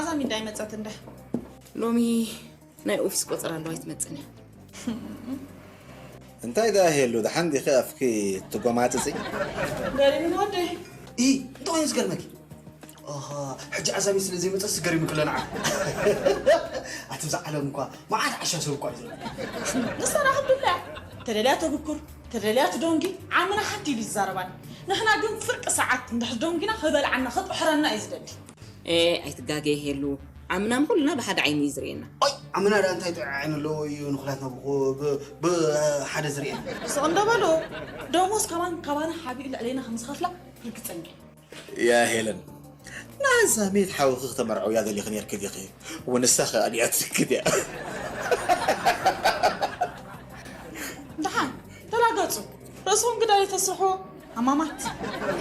ኣዛሚዳ ኣይመጸት እንደ። ሎሚ ናይ ኦፊስ ቆጸራ ኣለዋ ኣይትመጽን እያ። እንታይ ደኣ ሄሉ፣ ደሓን ዲኺ ኣፍኪ ትጎማጽጺ? ገሪምን ወደይ። ኢ እንታይ ኮይኑ ዝገርመኪ? ኣሃ፣ ሕጂ ኣዛሚ ስለ ዘይመጸ ዝገርም ክሎ ንዓ። ኣቲ ብዛ ዓለም እኳ መዓት ዓሻ ሰብ እኳ እዩ ዘሎ። ንሳ ራኽብ ድላ ተደልያ ተብኩር ተደልያ ትዶንጊ ዓምና ሓንቲ ኢሉ ይዛረባል። ንሕና ግን ፍርቂ ሰዓት እንድሕር ዶንጊና ክበልዓና ክጥሕረና እዩ ዝደሊ። ኤ ኣይትጋገ ሄሉ፣ ዓምናም ኩልና ብሓደ ዓይኒ እዩ ዝርእየና። ኣይ ዓምና ደኣ እንታይ ጥዑይ ዓይኒ ኣለዎ እዩ ንኹላትና ብኹ- ብ- ብሓደ ዝርእየና። ስቕ እንዶ በሉ። ደሞዝ ከማን ካባና ሓቢኡ ልዕሌና ከም ዝኸፍላ ርግጸኛ እየ። ያ ሄለን፣ ንኣዛሚት ሓውኺ ክተመርዕውያ ደሊኺ ነርኪ ዲኺ? ወንሳ ከኣ ኣዲኣ ትስክት እያ። ደሓን ተላገጹ። ርእስኹም ግዳ ይተስርሑ ኣማማት።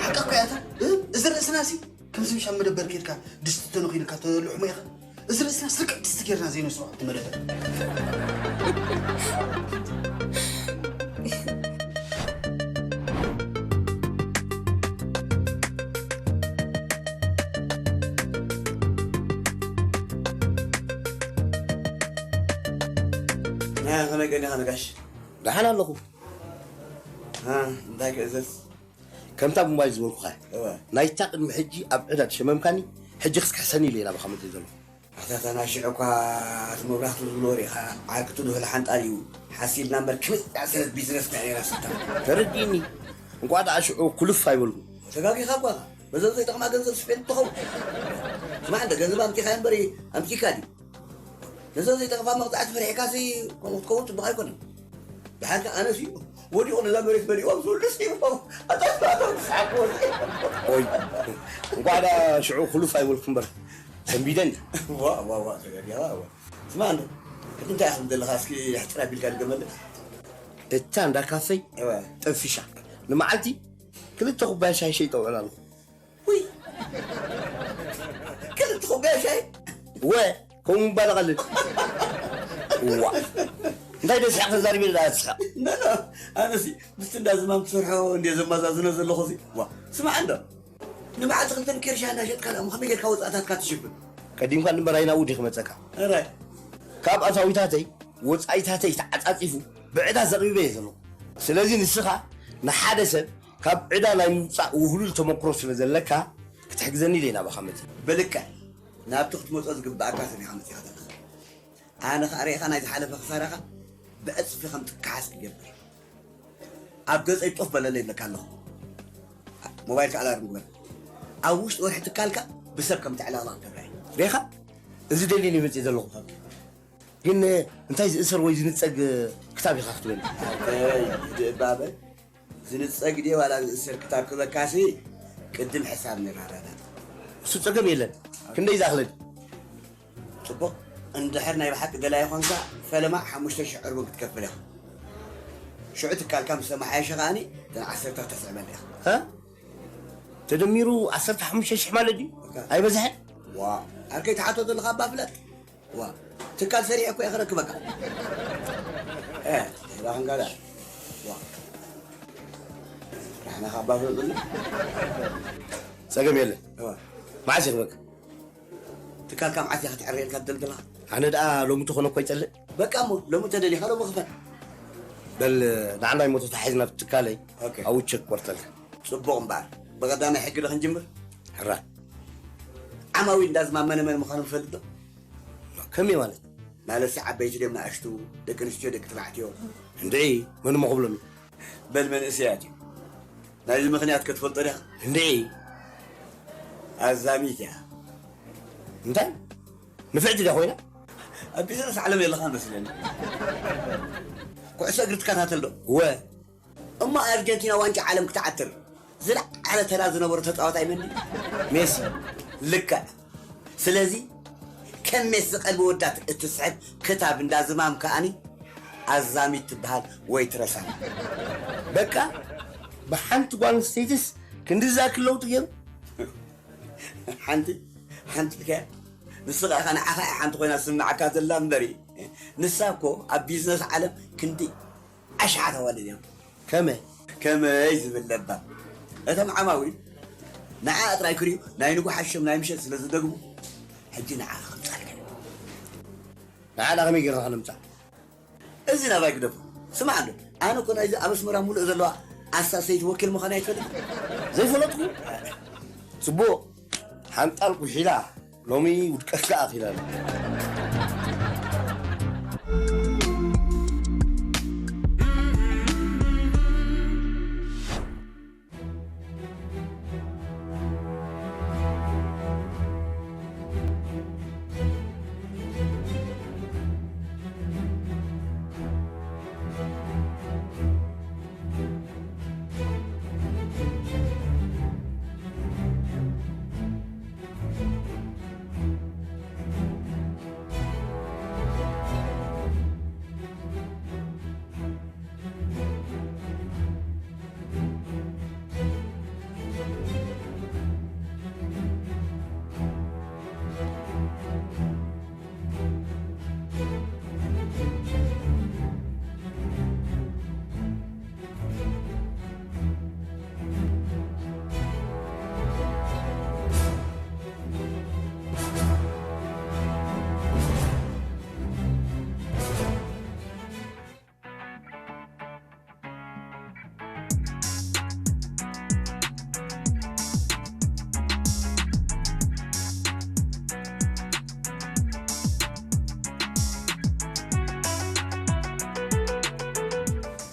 ሓቃ እኮ እያ እታ። እ? እዚ ርእስና ሲ ከም ስምሻ መደበር ኬድካ ድስቲ ተነኺሉካ ተልሕሞ ኢኻ። እዚ ርእስና ስርቂ ድስቲ ጌርና ዘይነስርሖ እቲ መደበር። ከመይ ቀኒኻ ነጋሽ? ደሓን ኣለኹ። እ፣ እንታይ ክእዘዝ? ከምታ ብሞባይል ዝበልኩኻ እወ። ናይታ ቅድሚ ሕጂ ኣብ ዕዳ ድሸመምካኒ ሕጂ ክትክሕሰኒ ኢለ ናባኻ መፅእ ዘለኹ። ኣታ ታና ሽዑ እኳ እቲ መብራህቱ ዝብሎ ሪኻ ዓርክቱ ድህል ሓንጣል እዩ ሓሲብና እምበር ክምፅእ ሰረት ቢዝነስ ክዕየራ ስታ ተረዲእኒ። እንቋ ደኣ ሽዑ ኩልፍ ኣይበልኩ። ተጋጊኻ እኳ በዛ ዘይጠቕማ ገንዘብ ስፌት ትኸውን። ስማዕ እንደ ገንዘብ ኣምፂኻ እምበር ኣምፂካ ድዩ? ነዛ ዘይጠቕፋ መቕፃዕቲ ፈሪሕካሲ ከምኡ ክትከውን ፅቡቕ ኣይኮነን። ድሓር ከ ኣነሲ ወዲቑ ነዛ መሬት በሊዎም ዝብሉስ ይቦም ኣታስባቶም ክስሓቅ ወፂ ኦይ እንቋዕ ዳ ሽዑ ክሉፍ ኣይበልኩ እምበር ሰንቢደኒ ዋ ዋ ዋ ተጋጊኻ ዋ ስማ እንዶ ሕጂ እንታይ ኢኻ ዘለኻ እስኪ ሕፅር ኣቢልካ ድገመለይ እታ እንዳ ካፈይ እወ ጠፊሻ ንመዓልቲ ክልተ ኩባያ ሻሂ ሸይጠ ውዕል ኣለኹ ውይ ክልተ ኩባያ ሻሂ ወ ከምኡ ምባል ቐልል ዋ እንታይ ደስሕቕ ተዛሪበ ኢለ ኣስሕቕ ኣነሲ ምስቲ እንዳ ዝማም ትሰርሖ እንደ ዘማዛዝኖ ዘለኹ ሲ ዋ ስማዕ እንዶ ንመዓልቲ ክልተ ኪሎ ሻሂ እንዳሸጥካ ደኣ ከመይ ጌርካ ወፃእታትካ ትሽፍን ቀዲምካ ንበር ኣይናብኡ ድዩ ክመፀካ ራይ ካብ ኣታዊታተይ ወፃኢታተይ ተዓፃፂፉ ብዕዳ ዘቕቢበ እየ ዘለኹ ስለዚ ንስኻ ንሓደ ሰብ ካብ ዕዳ ናይ ምውፃእ ውህሉል ተመክሮ ስለ ዘለካ ክትሕግዘኒ ኢለ ናባኻ መፂእ። ብልክዕ ናብቲ ክትመፆ ዝግበኣካ ሰብ ኢኻ መፂኻ ዘለኻ። ኣነ ኸኣ ርኢኻ ናይ ዝሓለፈ ክሳራኻ ብዕፅፊ ከም ትከሓስ ክገብር። ኣብ ገፀይ ጦፍ በለለይ ይብለካ ኣለኹ። ሞባይልካ ኣላርም ግበር። ኣብ ውሽጢ ወርሒ ትካልካ ብሰብ ከም ተዕለቕለቕ ክገብራ እየ። ርኢኻ? እዚ ደልየ እየ መፂእ ዘለኹ። ግን እንታይ ዝእሰር ወይ ዝንፀግ ክታብ ኢኻ ክትበኒ? ኣተይ ድእባበ ዝንፀግ ድየ ዋላ ዝእሰር ክታብ ክበካሲ ቅድም ሕሳብ ንራዳዳ እሱ ፀገም የለን ክንደይ ዝኣኽለኒ ፅቡቕ እንድሕር ናይ ብሓቂ ደላይ ኾንካ ፈለማ ሓሙሽተ ሽሕ ዕርቡን ክትከፍል ኢኻ ሽዑ ትካልካ ምስ ተመሓየሸ ከኣኒ እተን ዓሰርተ ክተስዕበኒ ኢኻ እ? ተደሚሩ ዓሰርተ ሓሙሽተ ሽሕ ማለት ድዩ? ኣይበዝሐን? ዋ ዓርከይ ትሓቶ ዘለኻ እባ ፍለጥ ዋ ትካል ሰሪሐ እኮ እየ ክረክበካ ራኽንጋዳ ዋ ራሕና ካብ ባፍለጥ ዘሎ ፀገም የለን ዋ መዓስ ይኽበካ ትካልካ መዓስ እያ ክትዕረየልካ ትደልድላ ኣነ ደኣ ሎሚ ተኾነ እኮ ይፀልእ በቃ እሞ ሎሚ ተደሊኻ ሎሚ ክፈል በል ንዓናይ ሞቶ ተሓሒዝና ትካለይ ኣብኡ ቸክ ቆርፀልካ ፅቡቕ እምበኣር ብቐዳማይ ሕጊ ዶ ክንጅምር ሕራ ዓማዊል እንዳዝማም መነ መን ምዃኖም ትፈልጥ ዶ? ከመይ ማለት? ማለትሲ ዓበይቲ ድዮም ንኣሽቱ፣ ደቂ ኣንስትዮ ደቂ ተባዕትዮ? እንድዒ መን እሞ ክብሎም እዩ? በል መንእሰያት እዮም። ናይዚ ምኽንያት ከ ትፈልጦ ዲኻ? እንድዒ ኣዛሚት እያ። እንታይ? ንፍዕቲ ድያ ኮይና? ኣብ ቢዝነስ ዓለም የለኻን መስለኒ። ኩዕሶ እግሪ ትከታተል ዶ? እወ። እሞ ኣርጀንቲና ዋንጫ ዓለም ክትዓትር ዝለዓለ ተራ ዝነበሮ ተፃዋታይ መን ድዩ? ሜሲ። ልክዕ። ስለዚ ከም ሜሲ ቀልቢ ወዳት እትስሕብ ክታብ እንዳ ዝማም ከኣኒ ኣዛሚት ትበሃል ወይትረስ ኣላ። በቃ ብሓንቲ ጓል ኣንስተይትስ ክንድዚ ዝኣክል ለውጢ ገይሩ? ሓንቲ ሓንቲ ኢልካያ ንስኻ ኢኻ ንዓኻ እያ ሓንቲ ኮይና ዝስምዓካ ዘላ እምበሪ ንሳ እኮ ኣብ ቢዝነስ ዓለም ክንዲ ኣሽሓት ኣዋልድ እዮም። ከመይ? ከመይ ዝብል ለባም። እቶም ዓማዊል ንዓኣ ጥራይ ክርእዩ ናይ ንጉሓ ሽም ናይ ምሸት ስለ ዝደግሙ ሕጂ ንዓ ክምጻልካ እዩ። ንዓ ዳ ከመይ ጌርና ክነምጻ? እዚ ናባይ ግደፎ። ስማዕ ኣሎ፣ ኣነ እኮ ናይዚ ኣብ ኣስመራ ሙሉእ ዘለዋ ኣሳሰይቲ ወኪል ምዃን ኣይትፈልጥ? ዘይፈለጥኩ? ጽቡቕ። ሓንጣል ኩሒላ ሎሚ ውድቀትካ ኣኺላ ኣላ።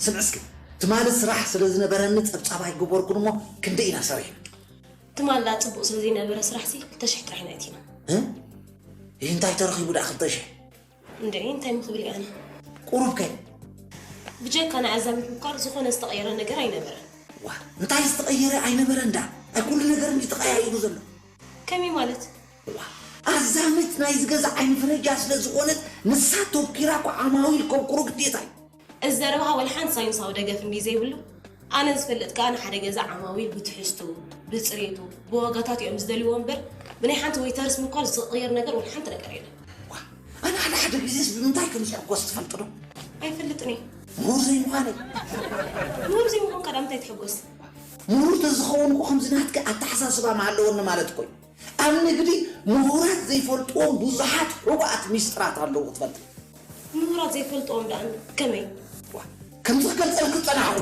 ስምዕ እስኪ፣ ትማሊ ስራሕ ስለ ዝነበረኒ ጸብጻብ ኣይገበርኩን እሞ ክንደይ ኢና ሰሪሕና? ትማሊ ደኣ ጽቡቕ ስለ ዘይነበረ ስራሕሲ ክልተ ሽሕ ጥራሕ ኢና ኣእቲና። እ? ይህ እንታይ ተረኺቡ ደኣ ክልተ ሽሕ? እንድዒ፣ እንታይ ምኽብል እየ ኣነ? ቁሩብ ከ? ብጀካ ንኣዛሚት ምኳር ዝኾነ ዝተቐየረ ነገር ኣይነበረን። ዋ፣ እንታይ ዝተቐየረ ኣይነበረን ደኣ? ኣይ፣ ኩሉ ነገር እንዲ ተቐያይሩ ዘሎ። ከመይ ማለት? ዋ፣ ኣዛሚት ናይዚ ገዛ ዓይኒ ፍረጃ ስለ ዝኾነት፣ ንሳ ተብኪራ እኮ ዓማዊል ከብኩሩ ግዴታ እዩ። እዚ ዘረባኻ ወላ ሓንቲ ሳይንሳዊ ደገፍ እንድዩ ዘይብሉ። ኣነ ዝፈልጥ ከኣ ንሓደ ገዛ ዓማዊል ብትሕዝትኡ፣ ብጽሬቱ፣ ብዋጋታቱ እዮም ዝደልይዎ እምበር፣ ብናይ ሓንቲ ዌይተርስ ምኳር ዝቕየር ነገር ወላ ሓንቲ ነገር የለን። ዋ፣ ኣነ ሓደ ሓደ ግዜስ ብምንታይ ከም ዝሕጎስ ትፈልጢ ዶ? ኣይፈልጥን እየ። ምሁር ዘይምዃነይ። ምሁር ዘይምዃንካ ደኣ ምንታይ ትሕጎስ? ምሁር ተዝኸውን እኮ ከምዚ ናትኪ ኣተሓሳስባ ምሃለወኒ ማለት እኮ እዩ። ኣብ ንግዲ ምሁራት ዘይፈልጥዎም ብዙሓት ሕቡኣት ሚስጥራት ኣለዉ ክትፈልጢ። ምሁራት ዘይፈልጥዎም ደኣ ከመይ? ዋ፣ ከምዚ ክገልጸልኪ ዝጸናሕኩ።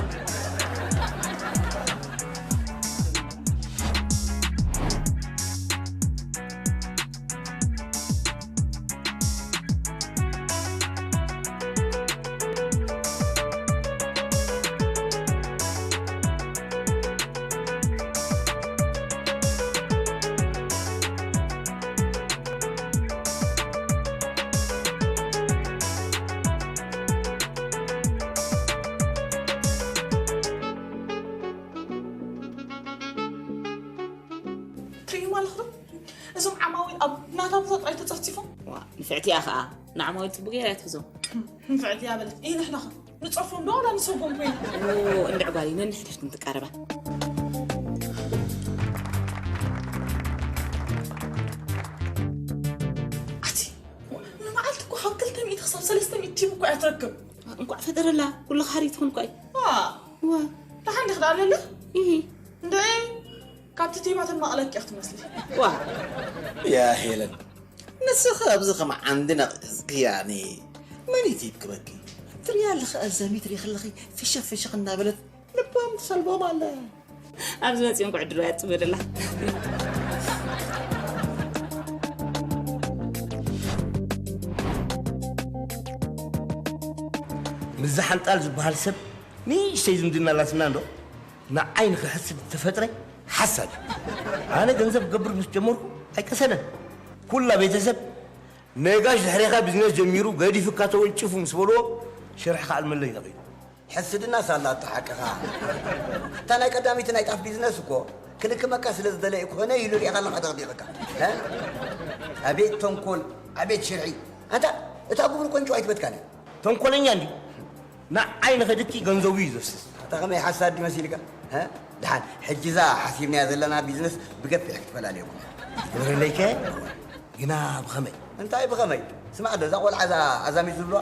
ትርእይዎም ኣለኹ ዶ? እዞም ዓማዊል ኣብ ናታ ቦታ ጥራይ ተጸፍጺፎም። ዋ፣ ንፍዕቲ እያ ኸኣ። ንዓማዊል ጽቡቕ ገይራ እያ ትሕዞም። ንፍዕቲ እያ በለት። ኢ ንሕና ኸ ንጸርፎም ዶ ዋላ ንሰጎም ኮይና? ኦ፣ እንድዒ ጓለይ፣ ነንሕድሕድክን ትቃረባ። ኣቲ፣ ንመዓልቲ እኮ ካብ ክልተ ሚእቲ ክሳብ ሰለስተ ሚእቲ ቲፕ እኮ እያ ትረክብ። እንቋዕ ፈጠረላ፣ ኩሉ ሃሪ ትኹን እኮ እዩ። ዋ። ዋ። ደሓን ዲኺ ደኣ ኣለለ? ኢሂ። እንድዒ፣ ካብቲ ቲማትን መቐለኪ ኢኺ ትመስሊ። ዋ። ያ ሄለን፣ ንስኺ ኣብዚ ከም ዓንዲ ነቒዝክያኒ፣ መን እዩ ቲፕ ክበኪ? ትርእያ ኣለኺ፣ ኣዛሚት ሪኺ ኣለኺ፣ ፍሽኽ ፍሽኽ እናበለት ልቦም ትሰልቦም ኣለ። ኣብዚ መጺኡ እንቋዕ ድሮ ያጽበደላ። ምስዚ ሓንጣል ዝበሃል ሰብ ንእሽተይ ዝምድና ኣላትና እንዶ፣ ንዓይ ንኽሕስድ ዝተፈጥረ ሓሳድ። ኣነ ገንዘብ ክገብር ምስ ጀመርኩ ኣይቀሰነን። ኩላ ቤተሰብ ነጋሽ ድሕሬኻ ቢዝነስ ጀሚሩ ገዲፍካ ተወንጭፉ ምስ በልዎ ሽርሕኻ ኣልመለይ ነቒሉ። ሕስድና ሳላ ኣታ ሓቅኻ። እታ ናይ ቀዳሚት ናይ ጣፍ ቢዝነስ እኮ ክንክመካ ስለ ዝደለየ ኮነ ኢሉ ሪኢኻ ኣለኻ ደቕዲቕካ። እ? ኣቤት ተንኮል፣ ኣቤት ሽርሒ። ኣንታ እታ ጉብሪ ቆንጆ ኣይትበትካን እያ። ተንኮለኛ እንዲ ንዓይ ንኸድኪ ገንዘቡ እዩ ዘፍስስ። ኣታ ከመይ ሓሳድ ድዩ መሲልካ? እ? ደሓን ሕጂ እዛ ሓሲብናያ ዘለና ቢዝነስ ብገፊሕ ክትፈላልየኩም እያ። ግበረለይከ ግና ብኸመይ? እንታይ ብኸመይ? ስማዕ ዶ፣ እዛ ቆልዓ እዛ ኣዛሚት ዝብልዋ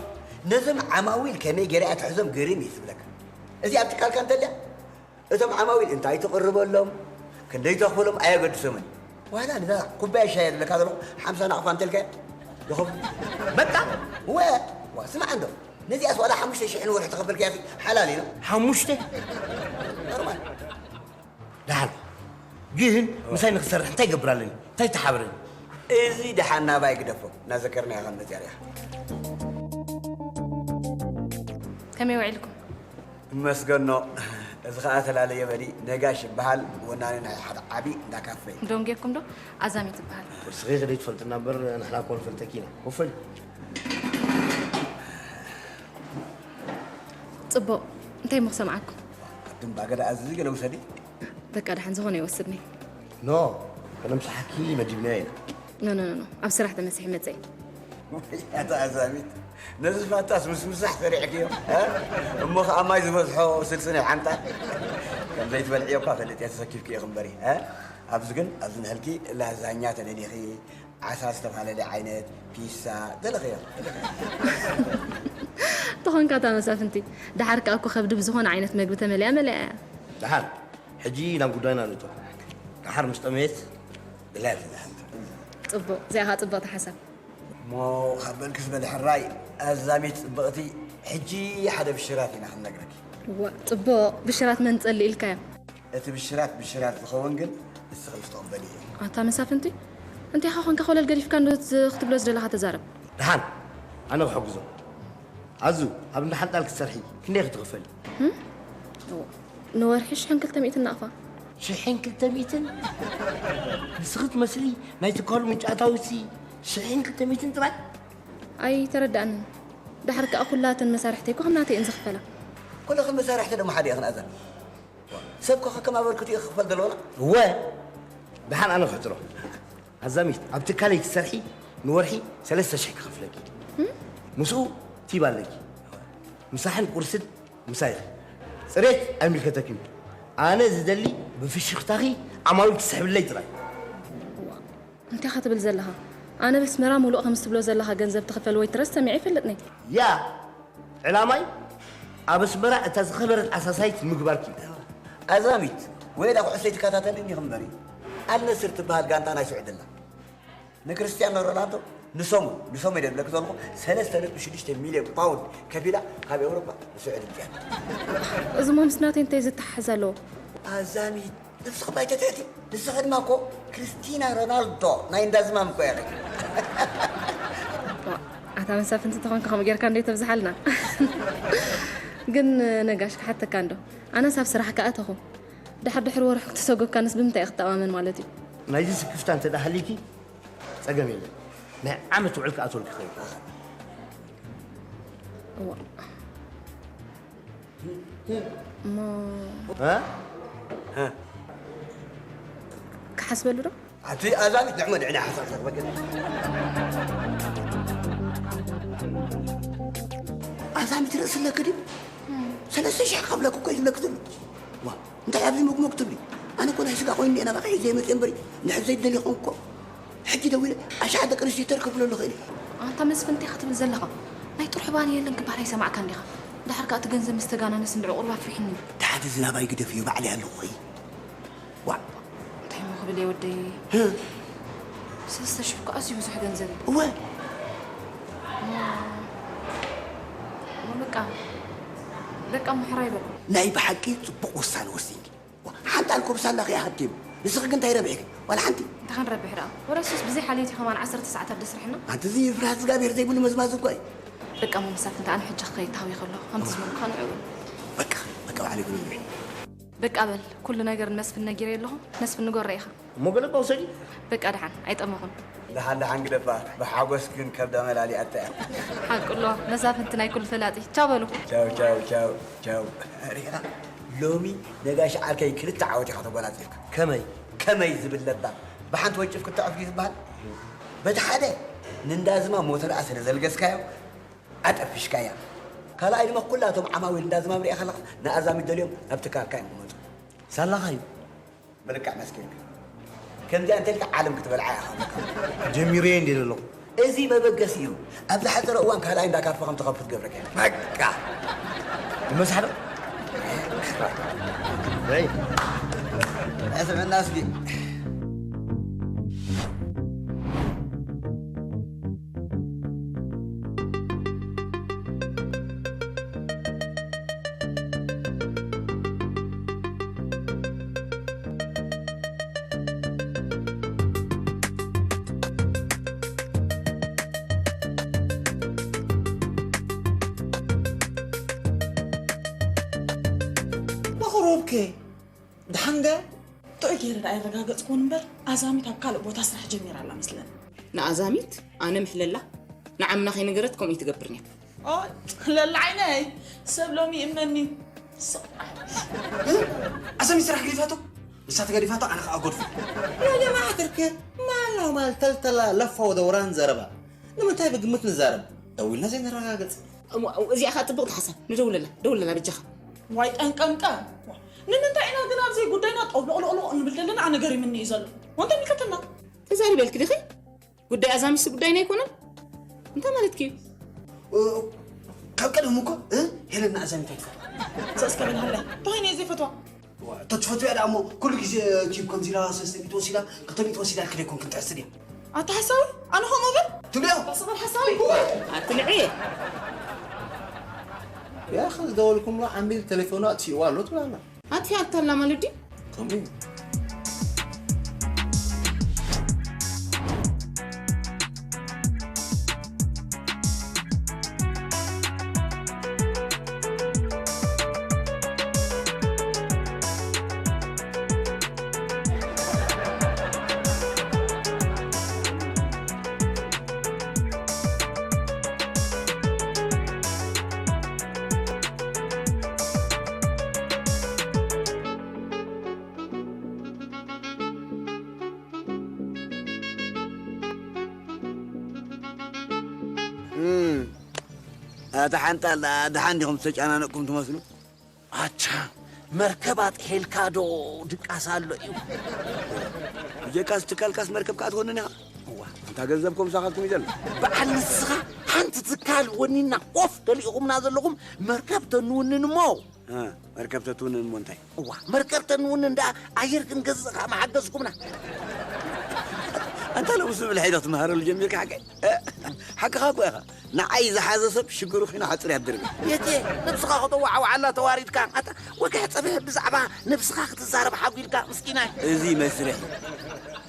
ነዞም ዓማዊል ከመይ ገይራ እያ ትሕዞም ግርም እዩ ዝብለካ። እዚኣ ኣብ ትካልካ እንተልያ እቶም ዓማዊል እንታይ ትቕርበሎም፣ ክንደይ ተኽፍሎም ኣየገድሶምን። ዋላ ነዛ ኩባያ ሻሂ ዝብለካ ዘለኹ ሓምሳ ናቕፋ እንተልካዮ ይኸፍል። በቃ። ወ ዋ ስማዕ እንዶ፣ ነዚኣስ ዋላ ሓሙሽተ ሽሕ ንወርሒ ተኸፈልካያ ሓላል እዩ። ሓሙሽተ። ኖርማል። ደሓን ግን ምሳይ ንክሰርሕ እንታይ ይገብር ኣለኒ? እንታይ ተሓብረኒ? እዚ ደሓን ናባይ ግደፎ፣ እናዘከርናዮ ከም መፅያ ሪኢኻ። ከመይ ውዒልኩም? እመስገኖ። እዚ ኸኣ ተላለየ በሊ ነጋሽ ይበሃል፣ ወናኒ ናይ ሓደ ዓቢ እንዳ ካፌ። ዶንጌኩም ዶ? ኣዛሚ ትበሃል። እስኺ ክደይ ትፈልጥና እምበር ንሕና እኮ ንፈልጠኪ ኢና። ኮፈል። ጽቡቕ። እንታይ እሞ ክሰምዓኩም? ኣቱም ባገዳ ኣዝዚ ገለ ውሰዲ። በቃ ደሓን ዝኾነ ይወስድኒ። ኖ፣ ከነምስሓኪ መዲብናዮ ኢና። ኖ፣ ኖ፣ ኖ፣ ኖ። ኣብ ስራሕ ተመሲሒ መጸ። ኣታ ኣዛሚት፣ ነዚ ፋታስ ምስ ምሳሕ ሰሪዕክዮ፣ እ? እሞ ኸኣ ማይ ዝበዝሖ ስልሲ ናይ ሓንጣ። ከም ዘይትበልዕዮ እኳ ፈሊጠ ተሰኪፍክዮ እምበሪ፣ እ? ኣብዚ ግን፣ ኣብዚ ንህልኪ ላዛኛ ተደሊኺ፣ ዓሳ ዝተፈላለየ ዓይነት፣ ፒሳ፣ ደለኽዮ። ተኾንካ እታ መሳፍንቲ፣ ደሓር ከኣ እኮ ከብዲ ብዝኾነ ዓይነት መግቢ ተመሊኣ መሊኣ እያ። ደሓን፣ ሕጂ ናብ ጉዳይና ንእቶ። ደሓር ምስ ጠመየት፣ ብላያ ትዝሕል። ጽቡቕ፣ እዚኣ ኸኣ ጽብቕቲ ሓሳብ። እሞ ካብ በልክስ በሊ ሕራይ፣ ኣዛሚት ጽብቕቲ፣ ሕጂ ሓደ ብሽራት ኢና ክንነግረኪ። ዋ፣ ጽቡቕ፣ ብሽራት መን ጸልእ ኢልካዮ? እቲ ብሽራት ብሽራት ዝኸውን ግን ንስኺ ምስ ትቕበልዮ እዩ። ኣታ መሳፍንቲ፣ እንታይ ኢኻ ኮንካ ኮለል ገዲፍካ እንዶ ዝ-፣ ክትብሎ ዝደለኻ ተዛረብ። ደሓን፣ ኣነ ክሕግዞ። ኣዙ፣ ኣብ እንዳ ሓንጣል ክትሰርሒ ክንደይ ክትኽፈሊ? እም? እዎ፣ ንወርሒ ሽሕን ክልተ ሚእትን ናቕፋ። ሽሕን ክልተ ሚእትን? ንስኺ ትመስሊ ናይ ትካሉ ምንጪ ኣታዊሲ ሽሕን ክልተ ሚእትን ጥራይ? ኣይተረዳእንን። ደሓር ከኣ ኩላተን መሳርሕተይ እኮ ከም ናተይ እየን ዝኽፈላ። ኩልኽን መሳርሕቲ ደሞ ሓደ ኢኽን ኣዛሚ። ሰብ ከ ከም ኣበርክትኡ ክኽፈል ዘለዎና? እወ፣ ደሓን ኣነ ክሕጽሮ። ኣዛሚት፣ ኣብ ትካለይ ትሰርሒ ንወርሒ ሰለስተ ሽሕ ክኸፍለኪ። እም? ምስኡ ቲብ ኣለኪ። ምሳሕን ቁርስን ምሳይ። ጽሬት ኣይምልከተኪን። ኣነ ዝደሊ ብፍሽኽታኺ ዓማዊል ትስሕብለይ ጥራይ። እንታይ ኢኻ ትብል ዘለኻ? ኣነ ኣብ ኣስመራ ሙሉእ ከምዚ ትብሎ ዘለኻ ገንዘብ ትኽፈል ወይትረስ ሰሚዐ ኣይፈልጥን እየ። ያ፣ ዕላማይ ኣብ ኣስመራ እታ ዝኸበረት ኣሳሳይት ምግባርኪ እዩ። ኣዛሚት፣ ወይ እታ ኩዕሶ ኣይትከታተልን ኢኺ እምበሪ። ኣልነስር ትበሃል ጋንታ ናይ ስዑዲ ኣላ። ንክርስትያኖ ሮናልዶ ንሰሙን፣ ንሰሙን እየ ዝብለኪ ዘለኹ፣ ሰለስተ ነጥቢ ሽዱሽተ ሚልዮን ፓውንድ ከፊላ ካብ ኤውሮጳ ንስዑዲ ኣምጺኣቶ። እዚ እሞ ምስ ናተይ እንታይ ዝተሓሓዝ ኣለዎ? ኣዛሚት፣ ነብስኺ ባይ ተትሕቲ። ንስኺ ድማ እኮ ክርስቲና ሮናልዶ ናይ እንዳ ዝማም እኮ ኢኺ። ዋ፣ ኣታ መሳፍንቲ ተኾንካ ከምኡ ጌርካ እንዶ ተብዝሓልና። ግን ነጋሽ ክሓተካ እንዶ። ኣነስ ኣብ ስራሕ ከኣ ኣተኹ። ድሕሪ ድሕሪ ወርሒ ክትሰጎካንስ ብምንታይ ኢኺ ክትተኣማመን ማለት እዩ? ናይዚ ስክፍታ እንተ ደኣ ሃልዩኪ ጸገም የለን። ናይ ዓመት ውዕል ክኣትወልኪ ይኽእል። እዋ። እሞ እ? ክሓስበሉ ዶ? ኣቲ ኣዛሚት ንዕመ ንዕና ሓሳብ ዘቕበል። ኣዛሚት ርእሲ ኣለኪ ድዩ? ሰለስተ ሽሕ ክኸፍለኪ እኮ እዩ ዝብለኪ ዘሎ። ዋ፣ እንታይ ኣብዚ ሞግሞግ ትብሊ? ኣነ እኮ ናይ ስጋ ኮይኑ እየ ናባኺ ሒዘ መፅየ እምበሪ፣ ንሕፍ ዘይደሊ ይኸውን እኮ። ሕጂ ደዊለ ኣሽሓት ደቂ ኣንስትዮ ተር ከብለሉ እኽእል እየ። ኣንታ መስፍን እንታይ ኢኻ ትብል ዘለኻ? ናይ ጥርሑ ባኒ የለን ክበሃል ኣይሰማዕካን ዲኻ? ደሓር ከኣ እቲ ገንዘብ ምስ ተጋናነስ እንድዒ ቁሩብ ኣፍሪሑኒ። ደሓን እዚ ናባይ ግደፍዮ ባዕለይ ኣለኹ ኸይ። ዋእ። እንታይ እሞ ክብል እየ ወደይ? ህ። ሰለስተ ሽሕ እኮ ኣዝዩ ብዙሕ ገንዘብ እዩ። እወ። እሞ፣ እሞ በቃ፣ በቃ እሞ ሕራይ በል። ናይ ብሓቂ ጽቡቕ ውሳነ ወሲንኪ። ዋ፣ ሓንቲ ኣልኮብ ሳላ ከይሃብኪ፣ ንስኺ ግን እንታይ ረቢሕኪ? ዋላ ሓንቲ። እንታይ ክንረብሕ ደኣ? ወላ እሱስ ብዘይ ሓልዮት እዩ ከማን ዓሰርተ ሰዓታት ደስርሕና። ኣንቲ እዚ ፍርሃት እግዚኣብሔር ዘይብሉ መዝማዝ እኮ እዩ። በቃ እሞ መሳፍንቲ፣ ኣነ ሕጂ ክኸይድ ተሃዊኸ ኣለኹ። ከምቲ ዝበልኩኻ ንዕኡ። በቃ፣ በቃ ባዕለይ ክነግሮ። በቃ በል፣ ኩሉ ነገር ንመስፍን ነጊረዮ ኣለኹ። መስፍን ንገሮ ኢኻ። እሞ ገለ እባ ውሰዲ። በቃ ደሓን፣ ኣይጠመኹን። ደሓን ደሓን ግደፋ፣ ብሓጎስ ግን ከብዳ መላሊኣታ እያ። ሓቁ ኣለዋ፣ መሳፍንቲ ናይ ኩሉ ፈላጢ። ቻው በሉ። ቻው፣ ቻው፣ ቻው፣ ቻው። ሪኢኻ፣ ሎሚ ነጋሽ ዓርከይ ክልተ ዓወት ኢኻ ተጎናጺፍካ። ከመይ? ከመይ ዝብል ለባም። ብሓንቲ ወጭፍ ክትዕፍ ድዩ ዝበሃል? በቲ ሓደ፣ ንእንዳ ዝማም ሞተርኣ ስለ ዘልገስካዮ፣ ኣጠፊሽካያ። ካልኣይ ድማ ኩላቶም ዓማዊል እንዳ ዝማም ሪኣ ከለኻ ንኣዛሚት ደልዮም ናብ ትካልካ እዮም ክመፁ። ሳላኻ እዩ። ብልክዕ መስኪንካ። ከምዚኣ እንተልካ ዓለም ክትበልዓ ኢኻ ኣለካ። ጀሚረዮ እንድየ ዘለኹ። እዚ መበገሲ እዩ። ኣብ ዝሓፀረ እዋን ካልኣይ እንዳ ካፈ ከም ትኸፍት ገብረካ እየ። በቃ። ይመሳሕዶ? ወይ። ኣስምዕና እስኪ። ደሓንገ ጥዑይ ገይረ ደኣ የረጋገጽኩን እምበር ኣዛሚት ኣብ ካልእ ቦታ ስራሕ ጀሚራ ኣላ መስለኒ። ንኣዛሚት ኣነ ምሕለላ ንዓምና ከይነገረት ከምኡ ይትገብርን እያ። ኦ ለላ ዓይነይ ሰብ ሎሚ ይእመኒ። ኣዛሚት ስራሕ ገዲፋቶ ንሳ ተገዲፋቶ ኣነ ከዓ ጎድፎ። يا جماعة الخير، ما له مال تلتلة لفة ودوران ዘረባ ንምንታይ ብግምት ንዛረብ ደዊልና ዘይነረጋገጽ። እዚኣ ከዓ ፅብቕቲ ሓሳብ ንደውለላ ደውለላ በጃኻ። ዋይ ጠንቀንቀ ንምንታይ ኢና ግን ኣብዘይ ጉዳይና ጠብሎቕሎቕሎቕ እንብል ዘለና ኣነ ገሪምኒ እዩ ዘሎ። ወንተ ሚከተና ተዛሪበልክ ዲኺ? ጉዳይ ኣዛሚስ ጉዳይና ኣይኮነን። እንታይ ማለትኪ እዩ? ካብ ቀደም እኮ ሄለና ኣዛሚት ኣይትፈ ሰስከብል ሃለ ተኸይነ ዘይፈትዋ ተትፈትያ ደኣ እሞ ኩሉ ግዜ ቲብ ከምዚ ኢላ ሰለስተ ሚእቲ ወሲዳ ክልተ ሚእቲ ወሲዳ ክደይኮን ክንትሕስድ እያ። ኣታ ሓሳዊ ኣነ ከምኡ ብል ትብልዮ ባሰበር ሓሳዊ ኣትልዒ يا أخي ዝደወልኩምላ ዓሚል ቴሌፎኑ ኣጥፊእዋ ኣሎ ትብላና። ኣጥፊኣታ ኣላ ማለት ድዩ? ከምኡ እዩ። ኣታ ሓንጣል ደኣ ደሓን ዲኹም ዝተጨናነቕኩም ትመስሉ። ኣቻ መርከብ ኣጥሒልካ ዶ ድቃስ ኣሎ እዩ። ብጀካስ ትካልካስ መርከብ ከዓ ትኾንን ኢኻ። እዋ እንታ ገንዘብኩም ሳኻትኩም እዩ ዘሎ። በዓል ንስኻ ሓንቲ ትካል ወኒና ኮፍ ደሊኹምና ዘለኹም መርከብ ተንውንን እሞ መርከብ ተትውንን እሞ እንታይ? እዋ መርከብ ተንውንን ደኣ ኣየር ክንገዝእ ከዓ መሓገዝኩምና። ኣንታ ሎምስ ብልሒ ዶ ትመሃረሉ ጀሚርካ ሓቀይ? ሓቅኻ እኮ ኢኻ። ንዓይ ዝሓዘ ሰብ ሽግሩ ኺኑ ሓፅር ያድርብ። የቴ ነብስኻ ከተዋዓውዓላ ተዋሪድካ ኣታ ወግሕ ፀብሒ ብዛዕባ ነብስኻ ክትዛረብ ሓጒልካ ምስኪናይ። እዚ መስርሕ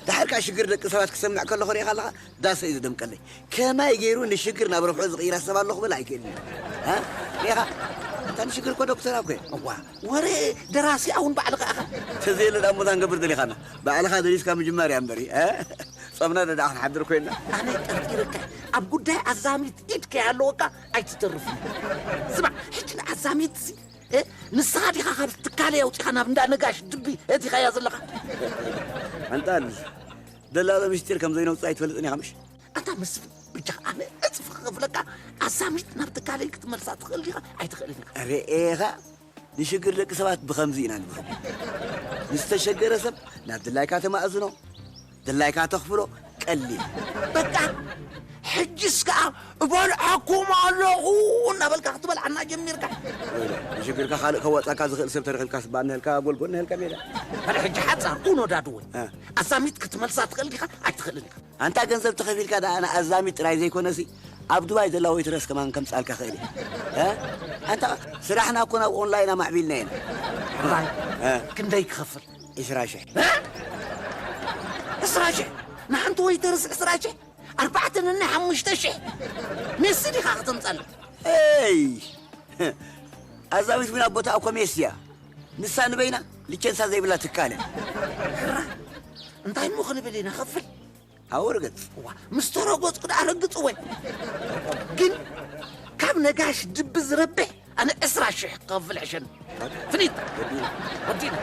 ድሓር ከዓ ሽግር ደቂ ሰባት ክሰምዕ ከለኹ ሪኢኻ ኣለኻ ዳሰ እዩ ዝደምቀለይ። ከማይ ገይሩ ንሽግር ናብ ረብሑ ዝቕይራ ሰብ ኣለኹ ብል ኣይክእልን። ሪኢኻ እታ ንሽግር እኮ ዶክተር ኣኮ እዋ ወረ ደራሲ ኣውን ባዕልኻ ኢኻ። ተዘየለ ዳሞ ዛንገብር ደሊኻና ባዕልኻ ደሪስካ ምጅማር እያ እምበሪ። ጸምና ደዳ ክንሓድር ኮይና። ኣነ ጠርጢረካ ኣብ ጉዳይ ኣዛሚት ኢድ ከይሃለወካ ኣይትተርፍን። ስማዕ ሕጂ ንኣዛሚት ንስኻ ዲኻ ካብ ትካለይ ኣውፂኻ ናብ እንዳ ነጋሽ ድቢ እቲኻያ ዘለኻ። ኣንጣል ደላሎ ምስጢር ከም ዘይነውፅእ ኣይትፈልጥን ኢኻ ምሽ? ኣታ መስፍን ብጃኻ ኣነ እፅፊ ክኸፍለካ ኣዛሚት ናብ ትካለይ ክትመልሳ ትኽእል ዲኻ ኣይትኽእልን ኢኻ። ርኤኻ ንሽግር ደቂ ሰባት ብኸምዚ ኢና ንብህጎ። ንዝተሸገረ ሰብ ናብ ድላይካ ተማእዝኖ፣ ድላይካ ተኽፍሎ፣ ቀሊል። በቃ ሕጅስ ከኣ እበልዓኩም ኣለኹ እናበልካ ክትበልዓና ጀሚርካ። ወይለ፣ ንሽግርካ ካልእ ከዋጻካ ዝኽእል ሰብ ተረኺብካስ ባንህልካ ጎልጎል ንህልካ ሜዳ። ኣነ ሕጂ ሓጻር ኩኖ ዳድወይ። እ። ኣዛሚት ክትመልሳ ትኽእል ዲኻ? ኣይትኽእልን ኢኻ። ኣንታ ገንዘብ ተኸፊልካ ደኣ ንኣዛሚት ጥራይ ዘይኮነሲ ኣብ ዱባይ ዘላ ወይትረስ ከማን ከምጻልካ ኽእል እየ። እ? ኣንታ ስራሕና እኮ ናብ ኦንላይን ኣማዕቢልና ኢና። ዱባይ እ። ክንደይ ክኸፍል? ዕስራ ሽሕ። እ? ዕስራ ሽሕ ንሓንቲ ወይተርስ ዕስራ ሽሕ ኣርባዕተ ነናይ ሓሙሽተ ሽሕ ሜሲ ዲኻ ክተምጻለይ? ኤይ ኣዛሚት እውን ኣብ ቦታ እኮ ሜሲ እያ። ንሳ ንበይና ሊቸንሳ ዘይብላ ትካል እያ። እንታይ እሞ ክንብል ኢና ኸፍል ኣወርገጽ እዋ ምስ ተረገጽኩ ደኣ ረግጽ ወይ ግን ካብ ነጋሽ ድቢ ዝረብሕ ኣነ ዕስራ ሽሕ ክኸፍል ዕሸኒ ፍሊጥ ወዲና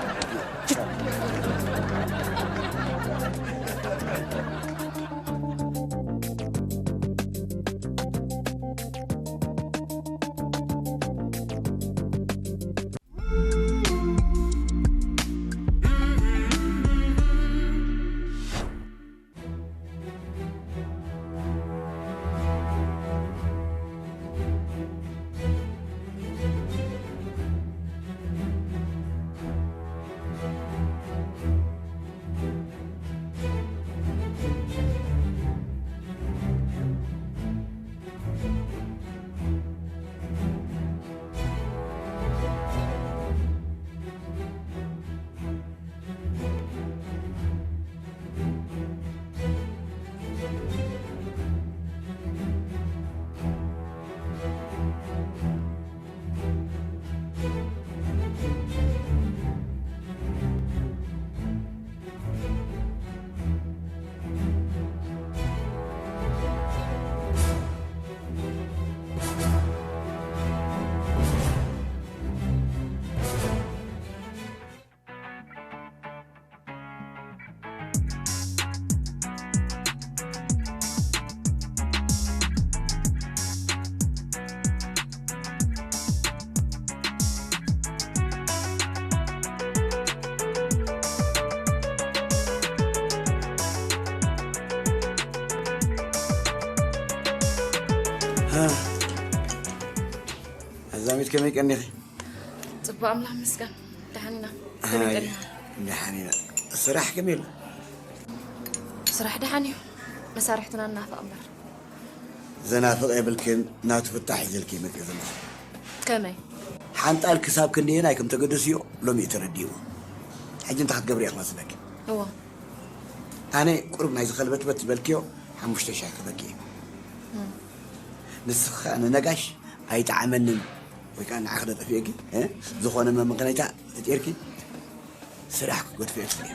ኣዛሚት ከመይ ቀኒኺ? ጽቡቅ ኣምላኽ መስገን። ደሓን ኢና። ከመይ ሃይ፣ ቀኒኻ? ደሓን ኢና። ስራሕ ከመይ ኣሎ? ስራሕ ደሓን እዩ። መሳርሕትና እናፈቕ እምበር። ዘናፍቕ የብልክን፣ ናቱ ፍታሕ ሒዘልኪ መጽእ ዘለኹ። ከመይ? ሓንጣል ክሳብ ክንደየናይ ከም ተገደስዮ ሎሚ እዩ ተረዲእዎ። ሕጂ እንታይ ክትገብሪ ኢኻ መስለኪ? እዎ። ኣነ ቁሩብ ናይ ዝኸልበትበት ዝበልክዮ ሓሙሽተ ሽሕ ክበኪ እዩ። ንስኺ ከኣ ንነጋሽ ኣይጠዓመንን ወይ ከዓ ንዓኺ ደጠፍኤኪ፣ እ? ዝኾነ መመኸነይታ ተጠርኪ ስራሕ ክገድፎ እየ ትብሊ።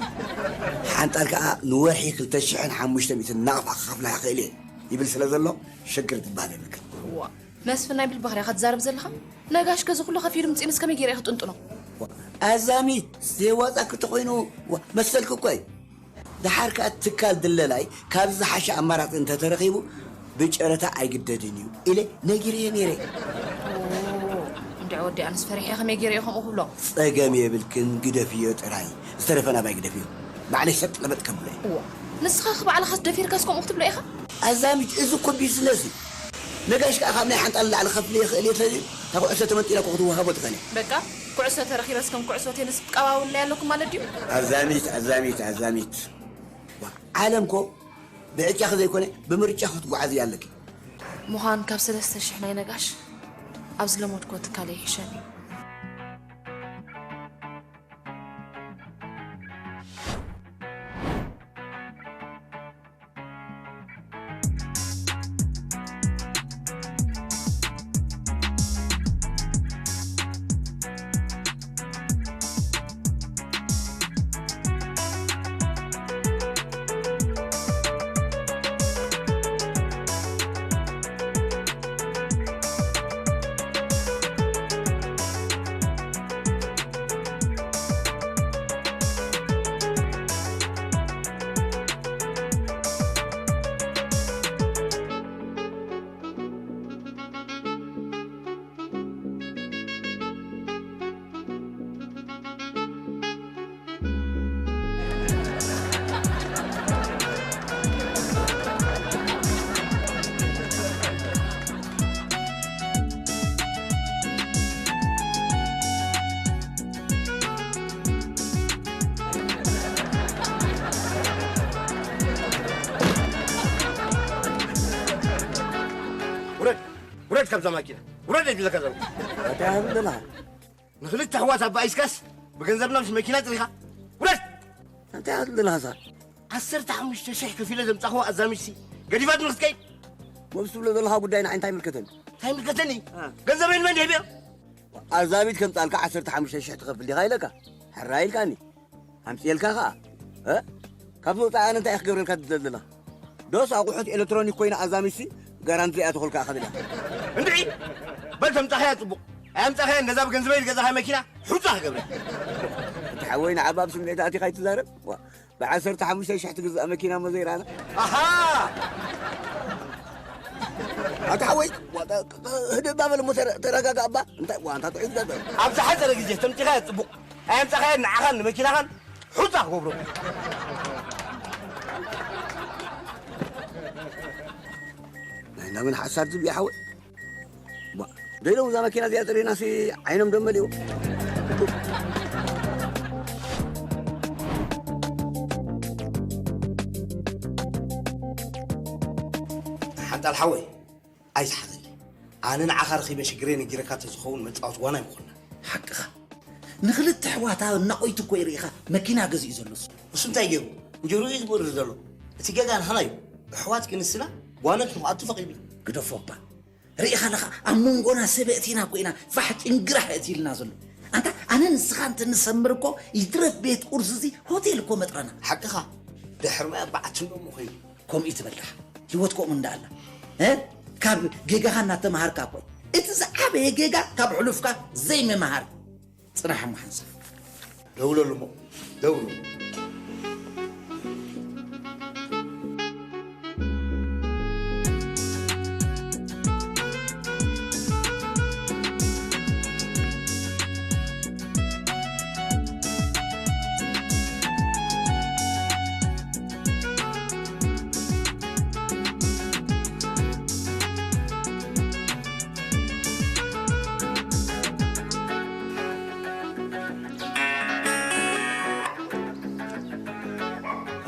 ሓንጣል ከኣ ንወርሒ ክልተ ሽሕን ሓሙሽተ ሚእትን ናቕፋ ክኸፍላ ይኽእል እየ ይብል ስለ ዘሎ ሽግር ትበሃል የብልክን። ዋ፣ መስፍን ናይ ብልቢ ኸሪያ ክትዛረብ ዘለኻ? ነጋሽ ከዚ ኩሉ ከፊሉ ምጽእ ምስ ከመይ ገይረ እየ ክጥንጥኖ? ኣዛሚት ዘይዋጻ ክተኾይኑ መሰልኪ እኮ እዩ። ደሓር ከኣ ትካል ድለላይ ካብዚ ዝሓሸ ኣማራፂ እንተተረኺቡ ብጨረታ ኣይግደድን እዩ ኢለ ነጊረዮ ነይረ። እንድዒ ወዲ ኣነስ ፈሪሐ ከመይ ገይረ እየ ከምኡ ክብሎ? ጸገም የብልክን፣ ግደፍዮ ጥራይ። ዝተረፈ ናባይ ግደፍዮ። ባዕለይ ሰጥ ለበጥ ከብሎ እየ። እዋ፣ ንስኻ ክባዕልኻስ ደፊርካስ ከምኡ ክትብሎ ኢኻ? ኣዛሚት፣ እዚ እኮ ቢዝነስ እዩ። ነጋሽ ከኣ ካብ ናይ ሓንጣል ንላዕሊ ከፍሊ ይኽእል እየ ተልዩ፣ እታ ኩዕሶ ተመንጢላ እኮ ክትወሃቦ ትኽእል እያ። በቃ፣ ኩዕሶ ተረኺበስ ከም ኩዕሶ ቴንስ ትቀባውለይ ኣለኩም ማለት ድዩ? ኣዛሚት ኣዛሚት ኣዛሚት። ዋ፣ ዓለም ኮ ብዕጫኺ ዘይኮነ ብምርጫ ክትጓዓዝ እያ ኣለኪ። ምዃን ካብ ሰለስተ ሽሕ ናይ ነጋሽ ኣብ ዝለመድኮ ትካል ይሕሸኒ። ውረድ ውረድ ካብዛ ማኪና ውረድ እየ ዝብለካ ዘለኹ። እንታይ ኣለና? ንክልተ ኣሕዋት ኣባኢስካስ ብገንዘብና ምስ መኪና ጥሪኻ ውረድ። እንታይ ኣለና ሳ? ዓሰርተ ሓሙሽተ ሽሕ ከፊለ ዘምጻኽዎ ኣዛሚድሲ ገዲፋት ንክትከይድ። ወብስ ትብሎ ዘለኻ ጉዳይ ንዓይ እንታይ ይምልከተኒ? እንታይ ይምልከተኒ? ገንዘበይ ንመን ደይብዮ? ኣዛሚድ ከምጻልካ ዓሰርተ ሓሙሽተ ሽሕ ትኸፍል ዲኻ ኢለካ? ሕራይ ኢልካኒ። ኣምጽኤልካ ኸኣ እ? ካብዚ ወጻኢ ኣነ እንታይ እየ ክገብረልካ ትደሊ ዘለኻ? ዶስ ኣቑሑት ኤሌክትሮኒክ ኮይና ኣዛሚድሲ ጋራንቲ ዘይኣተኹልካ እኻ ትብላ? እንድዒ በል ተምጻኻያ ጽቡቕ። ኣይ ኣምጻኻያ ነዛ ብገንዘበይ ዝገዛኻ መኪና ሑጻ ክገብረ። እቲ ሓወይ ንዓባ ኣብ ስምዒት ኣቲኻ ኣይትዛረብ። ዋ፣ ብዓሰርተ ሓሙሽተ ሽሕ ትግዛእ መኪና እሞ ዘይረኣና። ኣሃ ኣቲ ሓወይ ዋ፣ ተ- ተ- ህድእ እባ በል እሞ ተረ- ተረጋጋ እባ። እንታይ ዋ፣ እንታ ጥዑይ ዝገበር። ኣብ ዝሓጸረ ግዜ ተምጺኻያ ጽቡቕ። ኣይ ኣምጻኻያ ንዓኻን ንመኪናኻን ሑጻ ክገብሮ። ናይ ናምን ሓሳድ ዝብኢ ሓወይ። ዋ፣ ደይለው እዛ መኪና እዚኣ ጥሪናሲ ዓይኖም ደም መሊኡ። ሓንጣል ሓወይ ኣይትሓዘለይ። ኣነ ንዓኻ ረኺበ ሽግረይ ነጊረካ ተዝኸውን መጻወቲ ዋና ኣይምኾንና። ሓቅኻ። ንኽልተ ኣሕዋታ እናቖይቱ እኮ እዩ ርኢኻ መኪና ገዚኡ ዘሎ እሱ። እሱ እንታይ ገይሩ? እንጀርኡ እዩ ዝበርር ዘሎ። እቲ ገጋ ንኻና እዩ። ኣሕዋት ክንስና ጓኖት ንኽኣቱ ፈቒድና። ግደፎ እባ። ርኢኻ ኣለኻ ኣብ መንጎና ሰበእቲና እኮ ኢና ፋሕ ጭንግራሕ እቲ ኢልና ዘሎ። ኣንታ ኣነ ንስኻ እንተንሰምር እኮ ይትረፍ ቤት ቁርሲ እዚ ሆቴል እኮ መጥረና። ሓቅኻ። ድሕሪ ማይ ኣባዓት እንዶ እሞ ኮይኑ። ከምኡ እዩ ትበልሕ ህይወት ከምኡ እንዳኣላ እ? ካብ ጌጋኻ እናተምሃርካ እኮ እዩ። እቲ ዝዓበየ ጌጋ ካብ ሕሉፍካ ዘይምምሃር። ጽናሕ እሞ ሓንሳብ። ደውለሉ እሞ ደውሉ።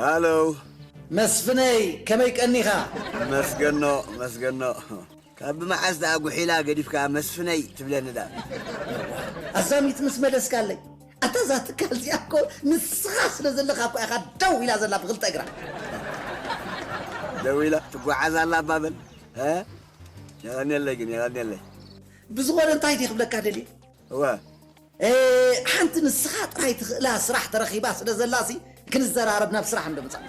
ሃሎ። መስፍነይ፣ ከመይ ቀኒኻ? መስገኖ፣ መስገኖ። ካብ መዓስ ደኣ ጉሒላ ገዲፍካ መስፍነይ ትብለኒ ደኣ? ኣዛሚት ምስ መለስካለይ። ኣታ እዛ ትካል እዚኣ እኮ ንስኻ ስለ ዘለኻ እኮ ኢኻ ደው ኢላ ዘላ ብኽልተ እግራ። ደው ኢላ ትጓዓዝ ኣላ ኣባበል። እ? የቐንየለይ ግን፣ የቐንየለይ። ብዝኾነ እንታይ ድየ ክብለካ ደልየ? እወ። እ፣ ሓንቲ ንስኻ ጥራይ ትኽእላ ስራሕ ተረኺባ ስለ ዘላሲ ክንዘራረብ ናብ ስራሕ እንዶ ምጻእ።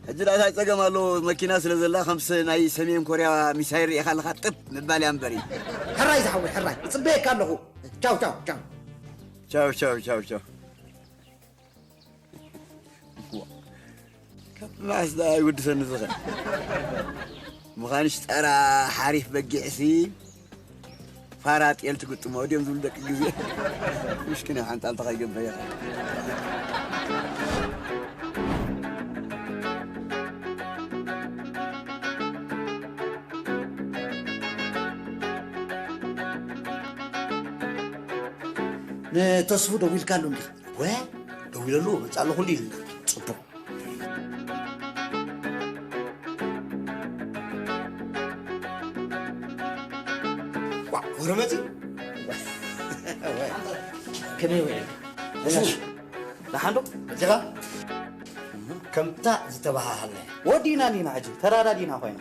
ሕጂ ደኣ እንታይ ጸገም ኣለዎ? መኪና ስለ ዘላ ከምስ ናይ ሰሜን ኮርያ ሚሳይል ርኢኻ ኣለኻ ጥብ ምባል እያ እምበሪ። ሕራይ ዝሓወይ፣ ሕራይ። እጽበየካ ኣለኹ። ቻው፣ ቻው፣ ቻው። ቻው፣ ቻው፣ ቻው፣ ቻው። ካብ መዓስ ደኣ ይውድሰኒ ዝኸ? ምዃንሽ ጠራ ሓሪፍ በጊዕሲ ፋራ ጤል ትግጥሞ ድዮም ዝብሉ ደቂ ግዜ። ምሽኪን ሓንጣል ተኸይገበ ኢኻ። ንተስፉ ደዊልካሉ እንዲኻ? ወ ደዊለሉ መጻእ ኣለኹ እንዲ ኢልና። ጽቡቕ። ዋ፣ ወረ መጺ? ከመይ ውዒልካ? ደሓን ዶ? መጺኻ? ከምታ ዝተባሃሃልና። ወዲእና እንዲና ሕጂ፣ ተራዳዲና ኮይና።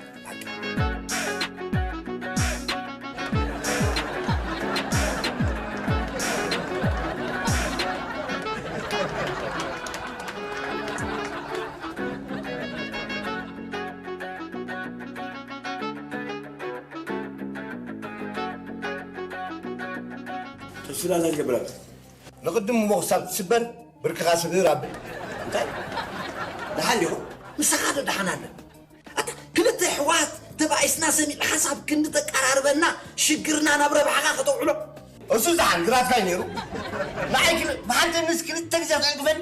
ተስላላ ይገብራል። ንቕድም እሞ ክሳብ ትስበር ብርክኻ ስብር ኣብል። እንታይ? ደሓን ዲኹም? ምሳኻ ዶ ደሓን ኣለ? ኣታ ክልተ ኣሕዋት ተባኢስና ሰሚዕ ሓሳብ ክንዲ ተቀራርበና ሽግርና ናብ ረብሓኻ ከተውዕሎ። እሱ ደሓን ግራትካ እዩ ነይሩ። ንዓይ ግን ብሓንቲ ምስ ክልተ ግዜ ትዕግበኒ።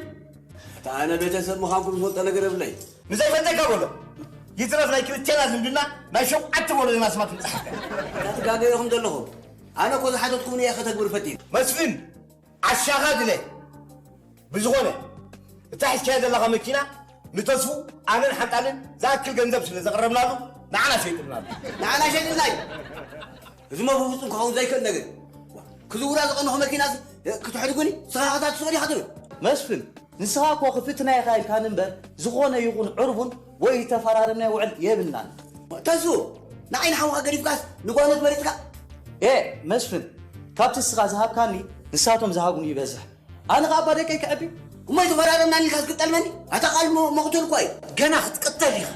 ኣታ ኣነ ቤተሰብ ምዃንኩም ዝፈልጦ ነገር የብለይ። ንዘይፈልጠካ በሎ። ይትረፍ ናይ ክልቴና ዝምድና ናይ ሸውዓተ ወለዶና ስማት ምጽሓፍካ። ኣታ ትጋገ ኢኹም ዘለኹም። ኣነ እኮ ዝሓተትኩምኒ እየ ከተግብር ፈቲን። መስፍን! ዓሻኻ ድለ። ብዝኾነ እታ ሒዝካዮ ዘለኻ መኪና ንተስፉ ኣነን ሓንጣልን ዝኣክል ገንዘብ ስለ ዘቕረብናሉ ንዓና ሸይጥልናሉ። ንዓና ሸይጥልናዩ? እዚ እሞ ብፍጹም ክኸውን ዘይክእል ነገር። ክዝውራ ዝቐንኹ መኪና ክትሕድጉኒ ስኻ ኸታ ትስእሉ ኢኻ ትብል። መስፍን፣ ንስኻ እኮ ክፍትናይኻ ኢልካኒ እምበር ዝኾነ ይኹን ዕርቡን ወይ ዝተፈራረምናዮ ውዕል የብልናን። ተስፉ፣ ንዓይ ንሓውኻ ገዲፍካስ ንጓኖት መሪጽካ? ኤ መስፍን፣ ካብቲ እስኻ ዝሃብካኒ ንሳቶም ዝሃቡኒ ይበዝሕ። ኣነ ኸኣ ኣባ ደቀይ ከዕቢ። እሞ ኣይተፈራረምናን ኢልካ ዝቅጠልመኒ? ኣታ ቃል ሞ-፣ መቕተል እኳ እዩ። ገና ክትቅተል ኢኻ።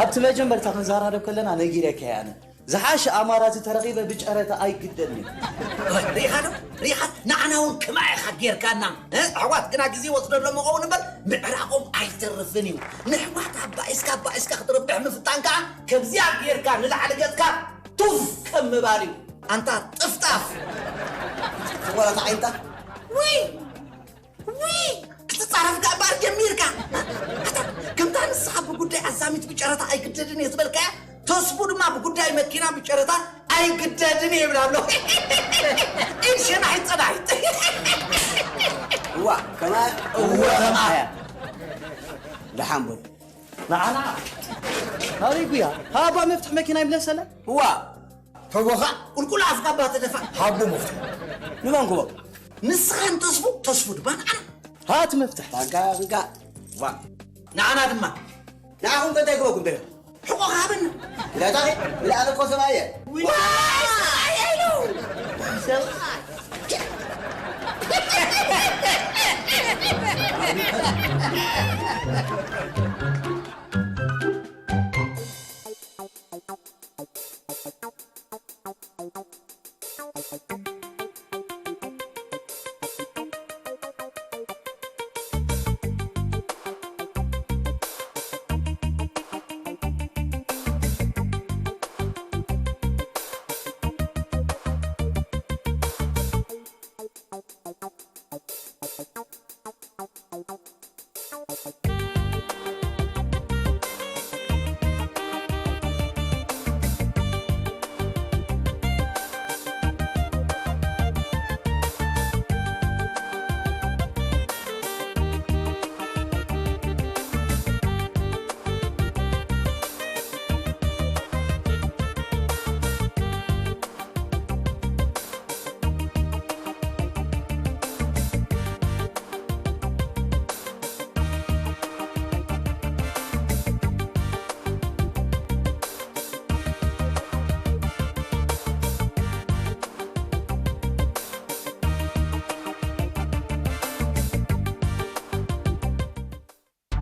ኣብቲ መጀመርታ ክንዘራረብ ከለና ነጊረካ እየ ኣነ። ዝሓሸ ኣማራጺ ተረኺበ ብጨረታ ኣይግደድን እየ። ሪኢኻ ዶ? ሪኢኻ? ንዓና እውን ከምኣ ኢኻ ጌርካና። እ? ኣሕዋት ግና ግዜ ይወስደሎም ይኸውን እምበር ምዕራቖም ኣይተርፍን እዩ። ንኣሕዋት ኣባኢስካ ኣባኢስካ ክትረብሕ ምፍታን ከኣ ከምዚኣ ጌርካ ንላዕሊ ገጽካ ቱፍ ከም ምባል እዩ። ኣንታ ጥፍጣፍ። ዝኾነ ተዓይንታ? ውይ! ውይ! ክትጻረፍ ከኣ እምበኣር ጀሚርካ። ኣታ፣ ከምታ ንስኻ ብጉዳይ ኣዛሚት ብጨረታ ኣይግደድን እየ ዝበልካያ፣ ተስፉ ድማ ብጉዳይ መኪና ብጨረታ ኣይግደድን እየ ይብል ኣሎ። ኢድ ሸናሒት ጸናሒት። እዋ፣ ከማን እወ፣ ከማን። ደሓን በሉ። ንዓና ናበይ ጉያ? ሃባ መፍትሕ መኪና ይምለሰለ። እዋ፣ ተጎኻ ቁልቁል ኣፍካ እባ ተደፋ። ሃቦ መፍትሑ። ንመን ክቦ? ንስኻን ተስፉ፣ ተስፉ ድማ ንዓና። ሃት መፍትሕ። ታንካ እንካ። ዋ። ንዓና ድማ። ንዓኹም ከ እንታይ ክበኩም ደለ? ሕቆ ሃበና። ኢላታኺ? ኢላ ኣነ እኮ ሰብኣየ። ዋይ፣ ሰብኣየ ኢሉ። ሰብኣይ።